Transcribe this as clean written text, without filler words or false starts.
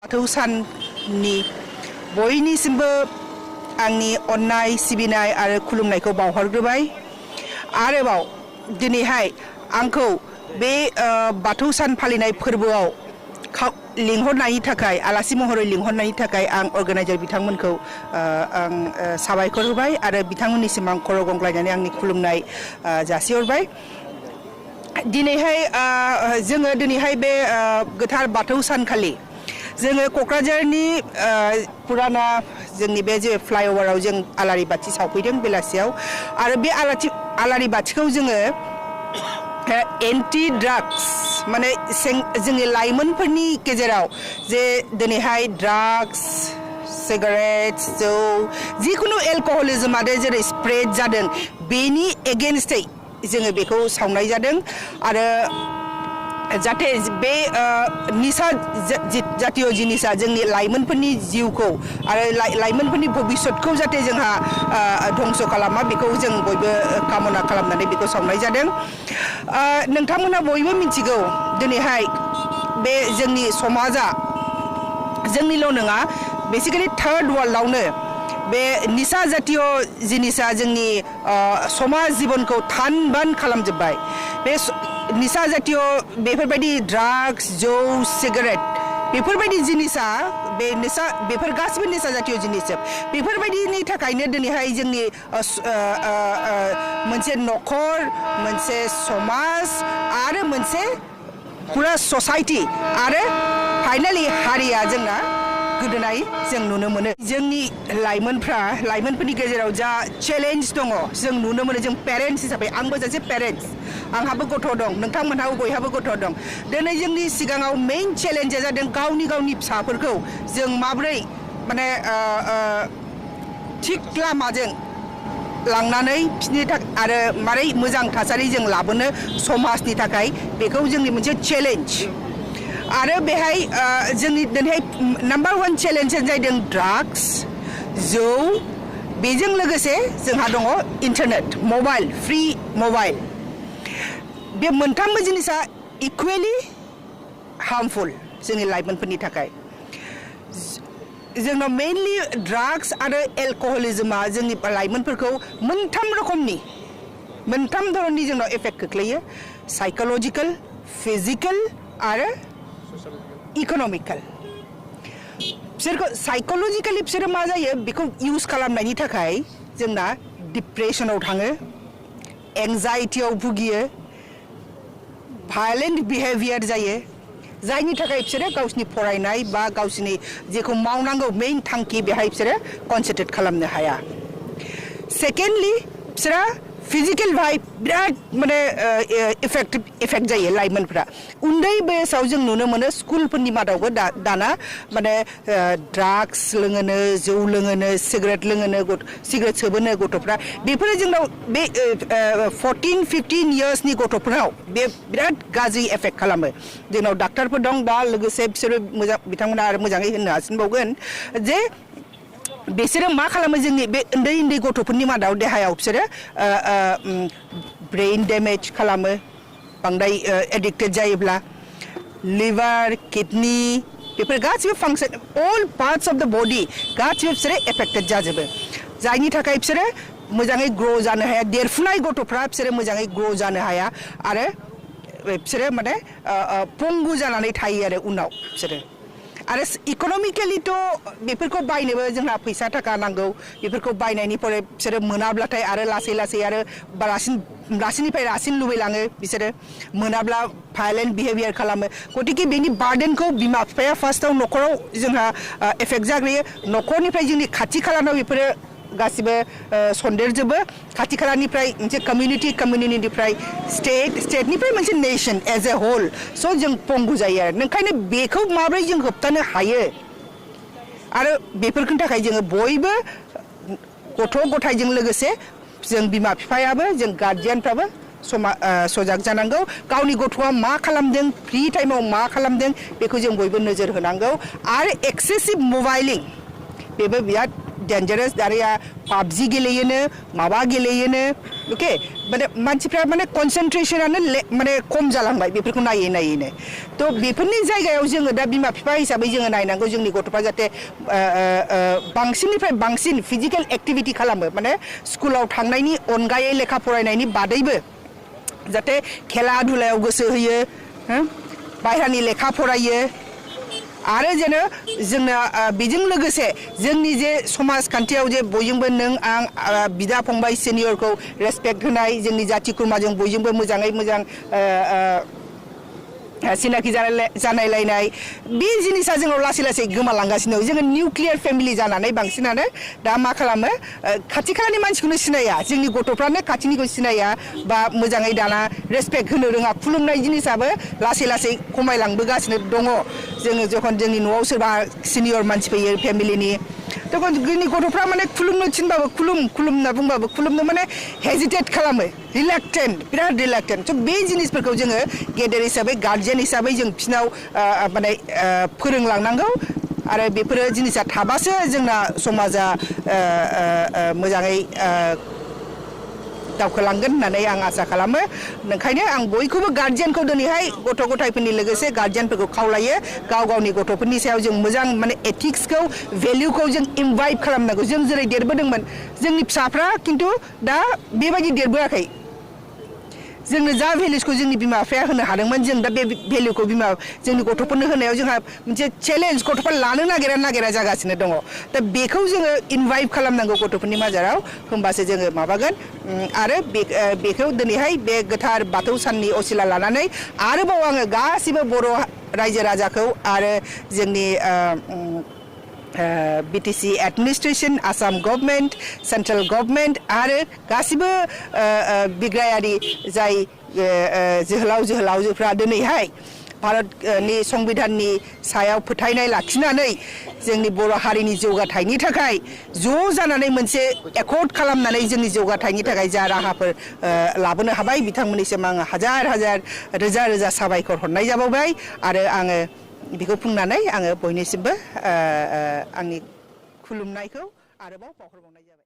बाथौ साननि बयनिसिमबो आंनि अननाय सिबिनाय आरो खुलुमनायखौ बावहरग्रोबाय। आरोबाव दिनैहाय आंखौ बे बाथौ सान फालिनाय फोरबोआव लिंहरनायनि थाखाय आलासि महरै लिंहरनायनि थाखाय आं अर्गानाइजार बिथांमोनखौ आं साबायखर होबाय आरो बिथांमोननिसिम आं खर' गंग्लायनानै आंनि खुलुमनाय जासिहरबाय। दिनैहाय जोङो दिनैहाय बे गोथार बाथौ सानखालि जोङो क'क्राझारनि पुराना जोंनि बे जे फ्लाइअभाराव जों आलारि बाथि सावफैदों बेलासियाव आरो बे आलारि बाथिखौ जोङो एन्टि ड्राग्स माने जोंनि लाइमोनफोरनि गेजेराव जे दिनैहाय ड्राग्स सिगारेट जौ जिखुनु एलकहलिजम आरो जेरै स्प्रेड जादों बेनि एगेन्स्टै जोङो बेखौ सावनाय जादों आरो जाहाथे बे निसा जातीय जिनिसा जोंनि लाइमोनफोरनि जिउखौ आरो लाइमोनफोरनि भबिष्यतखौ जाहाथे जोंहा धंस खालामा बेखौ जों बयबो कामना खालामनानै बेखौ सावनाय जादों। नोंथांमोना बयबो मिथिगौ दिनैहाय बे जोंनि समाजा जोंनिल' नङा बेसिकेलि थार्ड वर्ल्डआवनो बे निसा जातीय जिनिसा जोंनि समाज जिबनखौ थान बान खालामजोब्बाय। बे निसा जातीय बेफोरबायदि ड्राग्स जौ सिगारेट बेफोरबायदि जिनिसा बेफोर गासिबो निसा जातीय जिनिस बेफोरबायदिनि थाखायनो दिनैहाय जोंनि मोनसे न'खर मोनसे समाज आरो मोनसे पुरा ससाइटि आरो फाइनालि हारिया जोंना गोदोनाय जों नुनो मोनो। जोंनि लाइमोनफोरनि गेजेराव जा चेलेन्ज दङ जों नुनो मोनो। जों पेरेन्ट्स हिसाबै आंबो सासे पेरेन्ट्स आंहाबो गथ' दं नोंथांमोनहाबो बयहाबो गथ' दं। दिनै जोंनि सिगाङाव मेइन चेलेन्जआ जादों गावनि फिसाफोरखौ जों माबोरै माने थिग लामाजों लांनानै बिसोरनि थाखाय आरो मारै मोजां थासारि जों लाबोनो समाजनि थाखाय बेखौ जोंनि मोनसे चेलेन्ज। आरो बेहाय जोंनि दिनैहाय नाम्बार 1 चेलेन्जआ जादों ड्राग्स जौ बेजों लोगोसे जोंहा दङ इन्टारनेट मबाइल फ्रि मबाइल। बे मोनथामबो जिनिसा इकुवेलि हार्मफुल जोंनि लाइमोनफोरनि थाखाय। जोंनाव मेइनलि ड्राग्स आरो एलकहलिजमा जोंनि लाइमोनफोरखौ मोनथाम धरननि जोंनाव एफेक्ट खोख्लैयो साइकोलजिकेल फिजिकेल आरो इक'नमिकेल। बिसोरखौ साइकोलजिकेलि बिसोरो मा जायो बेखौ इउज खालामनायनि थाखाय जोंना डिप्रेसनाव थाङो एंजाइटियाव भुगियो भायलेन्ट बिहेभियार जायो जायनि थाखाय बिसोरो गावसिनि फरायनाय बा गावसिनि जेखौ मावनांगौ मेइन थांखि बेहाय बिसोरो कनसेन्ट्रेट खालामनो हाया। सेकेन्डलि बिसोरा फिजिकेल भाइ बिराद माने इफेक्ट जायो लाइमोनफ्रा। उन्दै बैसोआव जों नुनो मोनो स्कुलफोरनि मादावबो दाना माने ड्राग्स लोङोनो जौ लोङोनो सिगारेट लोङोनो सिगारेट सोबोनो गथ'फ्रा। बेफोरो जोंनाव बे 14-15 इयार्सनि गथ'फोराव बे बिराद गाज्रि एफेक्ट खालामो। जोंनाव डाक्टारफोर दं दा लोगोसे बिसोरो बिथांमोना आरो मोजाङै होननो हासिनबावगोन जे बिसोरो मा खालामो जोंनि बे उन्दै गथ'फोरनि मादाव देहायाव बिसोरो ब्रेन डेमेज खालामो बांद्राय एडिक्टेड जायोब्ला लिभार किडनी बेफोर गासिबो फांसन अल पार्ट्स अफ द बडि गासिबो बिसोरो एफेक्टेड जाजोबो जायनि थाखाय बिसोरो मोजाङै ग्र' जानो हाया। देरफुनाय गथ'फ्रा बिसोरो मोजाङै ग्र' जानो हाया आरो बिसोरो माने पंगु जानानै थायो आरो उनाव बिसोरो। आरो इक'नमिकेलिथ' बेफोरखौ बायनोबो जोंहा फैसा थाखा नांगौ। बेफोरखौ बायनायनिफ्राय बिसोरो मोनाब्लाथाय आरो लासै आरो रासिननिफ्राय रासिन लुबैलाङो बिसोरो मोनाब्ला भायलेन्ट बिहेभियार खालामो। गतिके बेनि बार्डेनखौ बिमा बिफाया फार्स्टआव न'खराव जोंहा एफेक्ट जाग्रोयो। न'खरनिफ्राय जोंनि खाथि खालानाव बेफोरो गासिबो सन्देरजोबो खाथि खालानिफ्राय मोनसे कमिउनिटिनिफ्राय स्टेटनिफ्राय मोनसे नेशन एज ए होल। स' जों पंगु जायो आरो ओंखायनो बेखौ माबोरै जों होबथानो हायो आरो बेफोरनि थाखाय जोङो बयबो गथ' गथायजों लोगोसे जों बिमा बिफायाबो जों गार्जियानफ्राबो सजाग जानांगौ। गावनि गथ'आ मा खालामदों फ्रि टाइमाव मा खालामदों बेखौ जों बयबो नोजोर होनांगौ। आरो एक्सेसिभ मबाइलिं बेबो बिराद डेन्जारास दारिया पाबजि गेलेयोनो माबा गेलेयोनो ओके माने मानसिफ्रा माने कनसेन्ट्रेशनानो माने खम जालांबाय बेफोरखौ नायै नायैनो थ' बेफोरनि जायगायाव जोङो दा बिमा बिफा हिसाबै जोङो नायनांगौ जोंनि गथ'फ्रा जाहाथे बांसिननिफ्राय बांसिन फिजिकेल एक्टिभिटी खालामो माने स्कुलाव थांनायनि अनगायै लेखा फरायनायनि बादैबो जाहाथे खेला धुलायाव गोसो होयो बायह्रानि लेखा फरायो आरो जेनो जोंना बेजों लोगोसे जोंनि जे समाजखान्थियाव जे बयजोंबो नों आं बिदा फंबाय सिनियरखौ रेसपेक्ट होनाय जोंनि जाथि खुरमाजों बयजोंबो मोजाङै मोजां सिनाखि जानायलायनाय बे जिनिसा जोंनाव लासै लासै गोमालांगासिनो जोङो निउक्लियार फेमिलि जानानै बांसिनानो दा मा खालामो खाथि खालानि मानसिखौनो सिनाया जोंनि गथ'फ्रानो खाथिनिखौ सिनाया बा मोजाङै दाना रेसपेक्ट होनो रोङा खुलुमनाय जिनिसाबो लासै लासै खमायलांबोगासिनो दङ जोङो जखन जोंनि न'आव सोरबा सिनियर मानसि फैयो फेमिलिनि तखन जोंनि गथ'फ्रा माने खुलुमनो थिनबाबो खुलुम होनना बुंबाबो खुलुमनो माने हेजिटेट खालामो रिलेक्टेन्ट बिराद रिलेक्टेन्ट स' बे जिनिसफोरखौ जोङो गेदेर हिसाबै गार्जियन हिसाबै जों बिसिनाव माने फोरोंलांनांगौ आरो बेफोरो जिनिसा थाबासो जोंना समाजा मोजाङै दावखोलांगोन होननानै आं आसा खालामो ओंखायनो आं बयखौबो गार्जियनखौ दिनैहाय गथ' गथायफोरनि लोगोसे गार्जियनफोरखौ खावलायो गाव गावनि गथ'फोरनि सायाव जों मोजां माने एथिक्सखौ भेल्युखौ जों इनभाइट खालामनांगौ जों जेरै देरबोदोंमोन जोंनि फिसाफ्रा खिन्थु दा बेबायदि देरबोआखै जोंनो जा भेल्युसखौ जोंनि बिमा बिफाया होनो हादोंमोन जों दा बे भेल्युखौ जोंनि गथ'फोरनो होनायाव जोंहा मोनसे चेलेन्ज गथ'फ्रा लानो नागिरा जागासिनो दङ दा बेखौ जोङो इनभाइट खालामनांगौ गथ'फोरनि माजाराव होमबासो जोङो माबागोन आरो बेखौ दिनैहाय बे गोथार बाथौ साननि असिला लानानै आरोबाव आङो गासिबो बर' रायजो राजाखौ आरो जोंनि BTC administration Assam government central government आरो गासिबो बिग्रायारि जाय जोहोलाव जोहोलावजोफ्रा दिनैहाय भारतनि संबिधाननि सायाव फोथायनाय लाखिनानै जोंनि बर' हारिनि जौगाथायनि थाखाय ज' जानानै मोनसे एकर्ड खालामनानै जोंनि जौगाथायनि थाखाय जा राहाफोर लाबोनो हाबाय बिथांमोननिसिम आङो हाजार हाजार रोजा रोजा साबायखर हरनाय जाबावबाय आरो आङो बेखौ बुंनानै आङो बयनिसिमबो आंनि खुलुमनायखौ आरोबाव बावहरबावनाय जाबाय